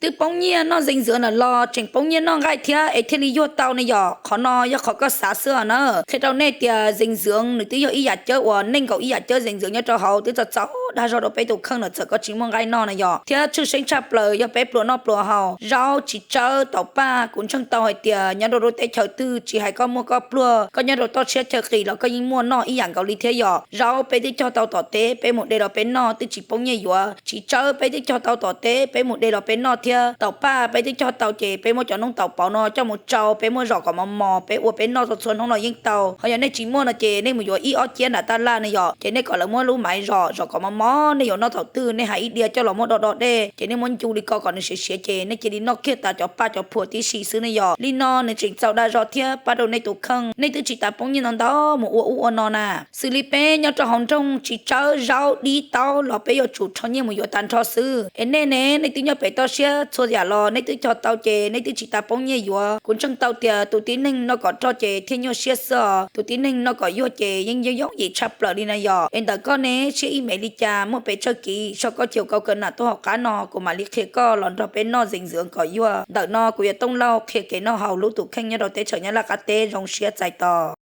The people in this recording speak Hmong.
twb poob nyiaj noj zees ntxwv ntawm los tseem poob nyiaj noj nqaij thiab es thiaj li yuag tau ne yom. Qhov no yog qhov koj xav xwb os na. Qhia rau nej tias zees ntxwv nws twb yog ib yam cawb uas neej nkaus ib yam cawb zees ntxwv nyob rau hauv twb txaus txaus dag zog rau peb tus kheej lawm txawm koj tsis muaj nqaij noj na yom. Thiab tshwj xeeb tshaj plaws yog peb pluas noj pluas haus, zaub, txiv tsawb, taum paj, kuv ntseeg tau hais tias nyob rau lub teb chaws twg tsis hais koj muaj koj pluag, koj nyob rau toj siab chaw qis los koj yeej muaj noj ib yam nkaus li thiab yom. Zaub peb twb cog tau tom teb peb mus de los peb noj twb tsis poob nyiaj yuav. Txiv tsawb peb twb cog tau tom teb peb mus de los peb noj thiab. Taum paj peb twb cog tau ces peb muab cov noob taum pauv no coj mus tsau peb muab zom kom mos mos peb ua peb noj txhua txhua hnub los yeej tau. Ho yog nej tsis muaj no ces nej mus yuav ib ob ciab nram taj laj ne yom, ces nej kom lawv muab lub maiv zom zom kom mos mos, nej yuav noj thaum twg nej hais ib diav coj los muab do do dej ces nej muab ncu li ko kom nws siav siav ces nej cia li noj kiag tas cov paj cov phuam tib si xwb ne yom. Li no nws tseem txaus dag zog thiab pab rau nej tus kheej, nej twb tsis tas poob nyiaj ntau ntau mus ua ub ua no na. Xws li peb nyob rau hauv nroog txiv tsawb, zaub, dib, taub los peb yuav tsum rho nyiaj mus yuav tag nrho xwb. Es nej ne, nej twb nyob pem toj siab txhua yam los nej twb cog tau ces nej twb tsis tas poob nyiaj yuav. Kuv ntseeg tau tias tus tib neeg noj kom rog ces thiaj nyuaj siab xwb os, tus tib neeg noj kom yuag ces yeej yooj yooj yim tshaj plaws li na yom. Es ntawm koj ne, siab ib me li cas muaj pes tsawg kiv, sau koj chiv kau kawm nam tuaj hauv qab no kuv mam li qhia koj los nrog peb noj zees ntxwv kom yuag. Ntawm no kuv yog Tooj Lauj qhia kev noj haus hlub tus kheej nyob rau teb chaws Nyab Laj qab teb, zoo siab txais tos.